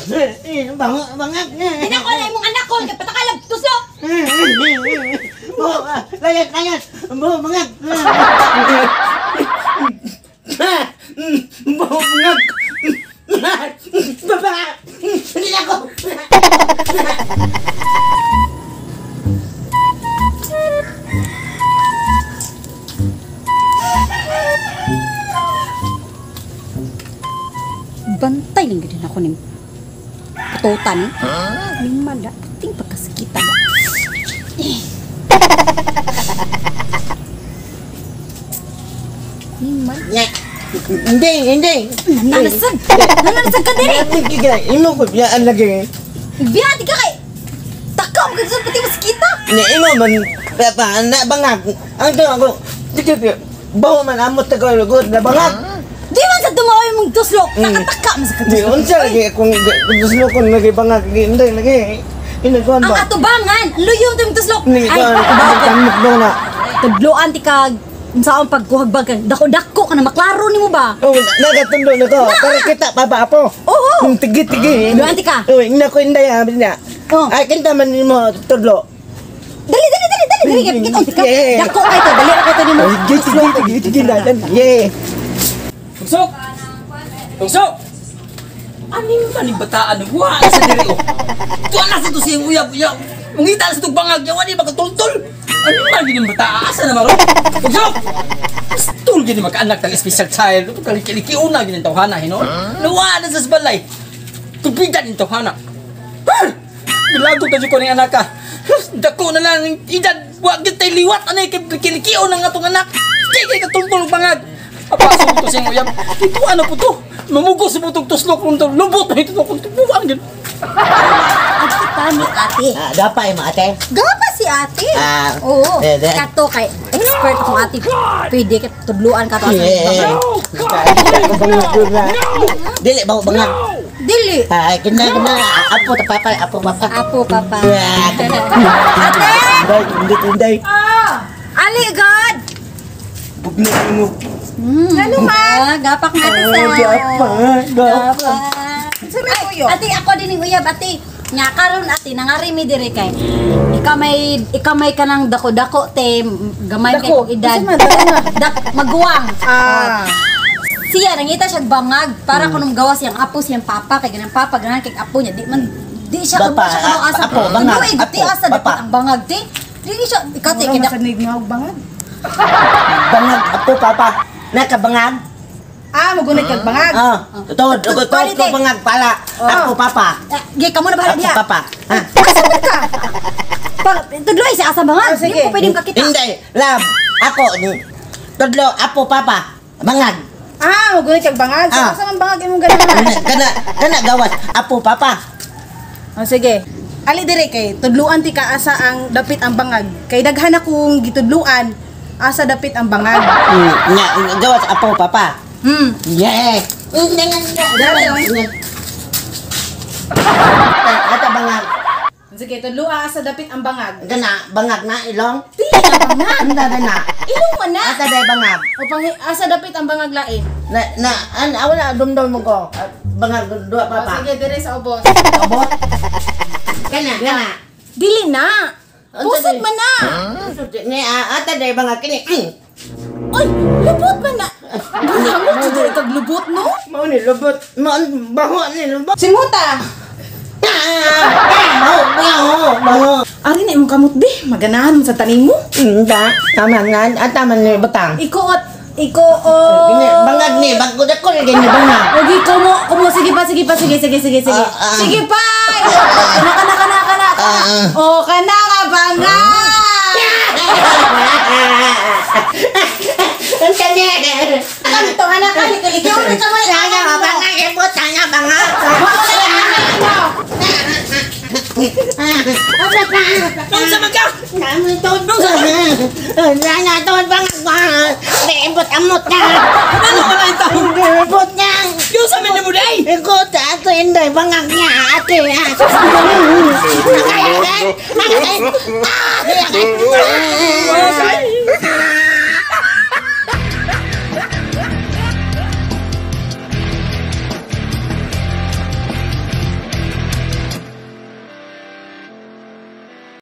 Bango, bangag. Di na ko na imong anak ko kay patakalab tuslok. Bo, layas, layas. Bo, bangag. Bo, bangag. Baba! Hindi ako! Bantay lang gid ako ning pututan. Ning mala ting pagkasakitan. Ning man. Hindi, hindi. Nananasag. Nananasag ka diri. Imo ko biyaan lagi. Biya di ka kay. Takaw mo gud pati maskita. Ni imo man pa na bangag. Ang to ako. Dito bawo man amot tagalog na bangag. Di man sa dumaoy mong tuslok, nakataka man sa Di katuslok. unsa lagi akong gusto ko lagi bangag hindi lagi. Inakuan Ang ba? atubangan, ang luyo mo tuslok. Ni Ay, ko bago. na. Tudloan ti kag unsaon pagkuhag bagan. Dako-dako ka na maklaro nimo ba? Oh, nagatundo na ko. Para kita papa apo. Oo. Yung tigi-tigi. Tudloan ti ka. Oh, ina ko inday ha niya. Oh. Ay kinta man nimo tudlo. Dali dali dali dali dali kay kita ti ka. Yeah. Dako kay to, dali ra kay to nimo. Ay, Tigi tigi tigi tigi na. Yeah. Tungsok! Tungsok! Aning maning bataan? Wa sa diri oh. Tuwa na sa to siyang uyab uyab. Mangita na sa itong bangag niya, wala makatultol. Aning man gini bataan? Asa na maro? Tungsok! Pistol gini magkaanak ng special child. Ito kaliki-likiuna gini tawhana, hino? Nawa na sa balay. Tubigan yung tawhana. Bilago ka ko ng anak ka. Dako na lang, edad, wag tayo liwat, anay, kilikion ang atong anak. Di kay katultol ang bangag. Apasok to siyang uyab. Ito ano po to? Mamugos sa butong tuslok kung to. Lubot na ito kung tubuang yun. Ang kita ni ate. Ah, dapat mo ate. Gapa si ate. Ah, Oo. eh, eh. Kato kay expert akong ate. Pwede ka tudluan ka to asa Yeah. bangag. Dili ba bangag? Dili. Ay, kina kina apo ta papa, apo papa. Apo papa. Yeah. Ate! Inday, inday, inday. Ali God. Bugno mo. Ano man? Gapak natin sa. Oh, gapa, gapa. Ay, ate, ako din yung uyab, ate. Nga karon ate, nangari mi diri kay. Ikaw may kanang dako-dako te, gamay kay Dako? kog edad. Unsa man, dako na? Dak maguwang. Ah. Siya nangita siya bangag para kuno gawas siyang apo siyang papa kay ganang papa ganahan kay apo niya di man di siya Bapa, kamo siya kamo asa. apo, bangag, Tuloy, di apo, asa dapat papa. ang bangag te. Di siya ikaw te Mura kay man sad nigmahog bangag. Bangag apo papa. Nakabangag. Ah, magunit kag bangag. Ah, totoo, totoo ko bangag pala. Apo papa. Gi kamo na bahala Apo diha. papa. Ha? Asa man ka? Pa, tudloy si asa bangag. Ah, Di sige. mo pwedeng kakita. Hindi, love. Ako, tudlo, apo papa. Bangag. Ah, magunit kag bangag. So, Ah. asa man bangag imong ganahan? Kana, kana gawas, apo papa. Oh, sige. Ali dire kay tudluan ti ka asa ang dapit ang bangag. Kay daghan akong gitudluan asa dapit ang bangag. Nga, gawas, apo papa. Yeah. Ata bangag. Sige, tudluan asa dapit ang bangag. Kana bangag na ilong. Dili na bangag. Anda na. Ilong man na. Ata day bangag. O pang asa dapit ang bangag lain. Na na an wala dumdum mo ko. Bangag dua O, papa. sige, dire sa ubos. Obot. Kana kana. Dili na. Pusod man na. Ni ata day bangag kini. Oy, lubot man na. Gahangod jud diri kag lubot no? Mao ni lubot. Mao baho ni lubot. Singuta. Baho baho baho. Ari na imong kamot bi, maganahan mo sa taning mo. Hindi, tama na, at tama ni batang. Ikuot, ikuot. Gini, bangag ni, bangag ko ni gini bangag. Ogi kumo, kumo sige pa, sige pa, sige, sige, sige, sige. Ah, ah. Sige pa. Kana kana kana kana. Ah, ah. Oh, kana ka bangag. Ang kanya. Kanto anak ka, likaw na kamay. Sana ka bangag, ibot, sana bangag. Unsa man ka? Sana to bangag ba? Ibot amot na. Ano man ang tao? Ibot na. Yung sa man mo day. Ikot ato inday bangag niya ate.